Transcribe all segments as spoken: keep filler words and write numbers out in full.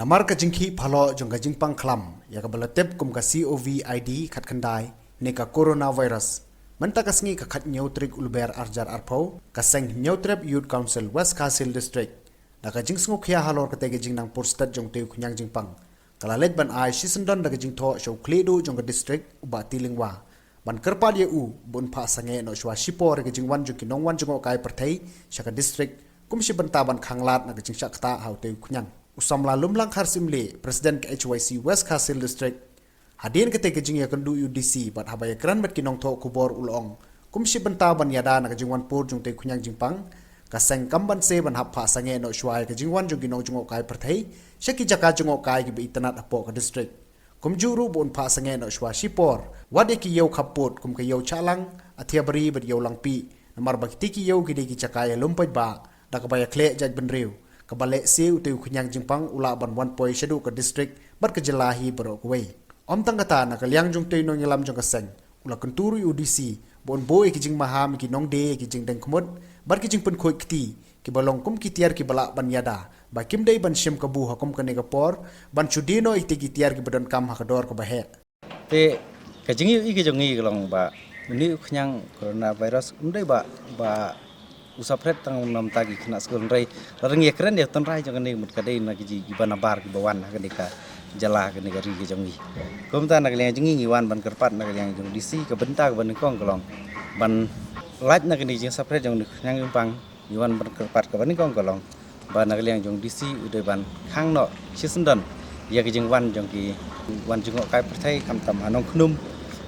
Mar ka jingkhih phalok jong ka jingpang khlam ïa kaba la tip kum ka COVID khatkhyndai ne ka coronavirus, mynta ka sngi ka khathynñiew tarik u Lber arhajar arphew, ka seng Hynñiewtrep Youth Council West Khasi Hills District, da ka jingsngewkhia halor katei ka jingnang pur stet jong utei u khñiang jingpang, ka la leit ban ai shisyndon da ka jingthoh sha u khlieh duh jong ka district, u Bah T. Lyngwa, ban kyrpad ïa u ba un phah sangeh noh shuwa shipor ïa ka jingwan jong ki nongwan jngohkai pyrthei sha ka district, kum shi bynta ban khanglad na ka jingshah ktah ha utei u khñiang. U samla Lumlang Kharsim Leh, President ka H Y C West Khasi Hills District, hadien katei ka jingïakynduh ïa u D C bad haba ïakren bad ki nongthoh khubor, u la ong, kum shi bynta ban ïada na ka jingwan pur jong utei u khñiang jingpang, ka seng kam banse ban hap phah sangeh noh shuwa ïa ka jingwan jong ki nongjngohkai pyrthei sha ki jaka jngohkai kiba itynnad hapoh ka district. Kumjuh ruh ba un phah sangeh noh shuwa shipor wat ïa ki ïew khappud kum ka Ïew Shahlang, Athiabari bad Ïew Langpih, namar ba kitei ki ïew ki dei ki jaka ïalum paidbah, da kaba ïakhleh jaitbynriew, kaba lehse utei u khñiang jingpang u lah ban wan poi shaduh ka district bad ka jylla hi baroh kawei. Ym tang kata, na ka liang jong utei u nongïalam jong ka seng, u la kyntu ruh ïa u D C ba un buh ïa ki jingmaham ïa ki nongdie ïa ki jingdeng khmut bad ki jingpynkhuid kti, kiba long kum ki tiar kiba lah ban ïada, ba kim dei ban shim kabu ha kum kane ka por, ban shu die noh ïa kitei ki tiar kiba donkam ha ka dor kaba heh. Te ka jingïohi ka jong ngi ka long ba une u khñiang coronavirus um dei ba, ba u saphriang tang na bynta ki khynnah skul, hynrei lada ngi ïakren ïa u tynrai jong kane, mut ka dei na ki ji kiba nabar kiba wan ha kane ka jylla, ha kane ka ri ka jong ngi. Kumta na ka liang jong ngi, ngi wan ban kyrpad na ka liang jong D C, ka bynta kaba nyngkong ka long ban lait na kane ka jingsaphriang jong une u khñiang jingpang, ngi wan ban kyrpad kaba nyngkong ka long ba na ka liang jong D C u dei ban khang noh shisyndon ïa ka jingwan jong ki wan jngohkai pyrthei, khamtam ha Nongkhnum,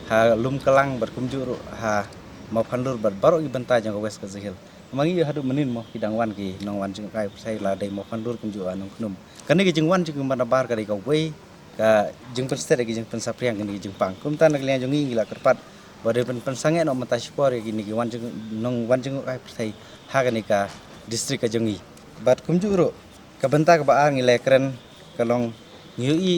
ha Lumklang bad kumjuh ruh ha Mawphanlur bad baroh ki bynta jong ka West Khasi Hills. Ma ngi haduh mynnin mo ki dang wan ki nongwan jngohkai pyrthei, la dei Mawphanlur kumjuh ha Nongkhnum. Kane ka jingwan jong ki ba nabar ka dei kawei ka jingpynstet ïa ka jingpynsaphriang kane ka jingpang. Kumta na ka liang jong ngi, ngi la kyrpad ba dei ban pynsangeh noh mynta shipor ïa kine ki wan jngoh, nongwan jngohkai pyrthei ha kane ka district ka jong ngi. Bad kumjuh ruh, ka bynta kaba ar ngi la ïakren ka long, ngi ïohi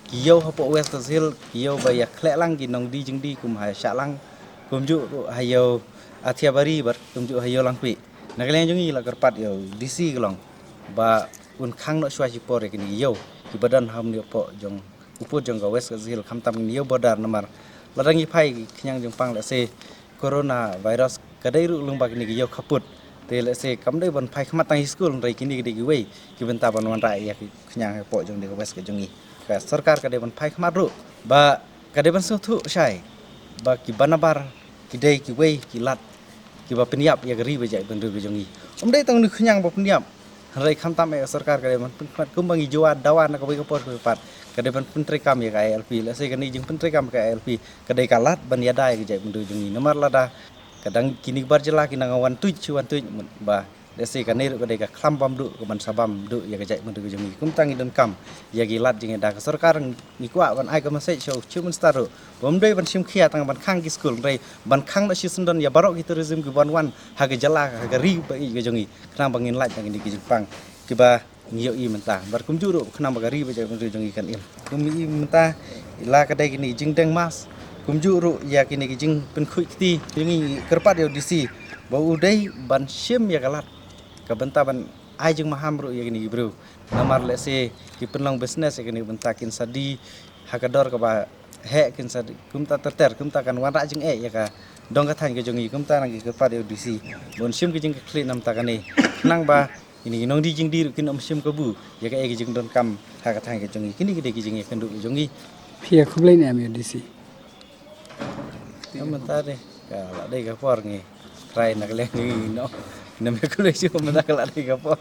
ki ïew hapoh West Khasi Hills, ki ïew ba ïakhleh lang ki nongdie jingdie, kum ha Shahlang, kumjuh ruh ha Ïew Athiabari bad kumjuh ha Ïew Langpih. Na ka liang jong ngi, la kyrpad ïa u D C ka long ba un khang noh shuwa shipor ïa kine ki ïew kiba don ha une u pud jong, u pud jong ka West Khasi Hills, khamtam kine ki ïew border, namar lada ngi phai ki khñiang jingpang, lehse coronavirus ka dei ruh lyngba kine ki ïew khappud. Te lehse kam dei ban phai khmat tang ha skul, hynrei kine ki dei kiwei ki bynta ban wanrah ïa ki khñiang hapoh jong kane ka West ka jong ngi. Ka sorkar ka dei ban phai khmat ruh, ba ka dei ban sngewthuh shai ba ki ba nabar ki dei kiwei ki lad kiba pynïap ïa ka ri bad jaitbynriew ka jong ngi. Ym dei tang une u khñiang ba pynïap, hynrei khamtam eh ka sorkar ka dei ban pynkhmat, kumba ngi ju wad dawa na kawei ka por kawei pat, ka dei ban pyntreikam ïa ka I L P. Lehse kane ka jingpyntreikam ka I L P ka dei ka lad ban ïada ïa ka jaitbynriew jong ngi. Namar lada ka dang kine ki bar jylla ki nang wan tuid shi wan tuid, mut ba lehse kane ruh ka dei ka khlam bam duh, ka ban sa bam duh ïa ka jaitbynriew ka jong ngi. Kumta ngi donkam ïa ki lad jingïada. Ka sorkar ngi kwah ban ai ka message sha u Chief Minister ruh ba ym dei ban shim khia tang ban khang ki skul, hynrei ban khang noh shisyndon ïa baroh ki tourism kiban wan ha ka jylla, ha ka ri ba ïeit ka jong ngi, khnang ba ngin lait na kine ki jingpang kiba ngi ïohi mynta. Bad kumjuh ruh khnang ba ka ri bad jaitbynriew jong ngi kan im. Kum ngi ïohi mynta, la ka dei kine ki jingdeng mask, kumjuh ruh ïa kine ki jingpynkhuid kti, ngi kyrpad ïa u D C ba u dei ban shim ïa ka lad, ka bynta ban ai jingmaham ruh ïa kine ki briew. Namar lehse ki pynlong business ïa kane ka bynta, kin sa die ha ka dor kaba heh, kin sa die kumta ter ter, kumta kan wanrah jingeh ïa ka dong ka thaiñ ka jong ngi. Kumta ngi kyrpad ïa u D C ba un shim ka jingkitkhlieh na ka bynta kane, khnang ba kine ki nongdie jingdie ruh kin ym shim kabu ïa kaei ka jingdonkam ha ka thaiñ ka jong ngi. Kine ki dei ki jingïakynduh ka jong ngi. Phi ïa khublei ne em ïa u D C? Ym mynta de, ka la dei ka por, ngi trai na ka liang jong ngi, no. Ngim ïa khublei shuh, mynta ka la dei ka por.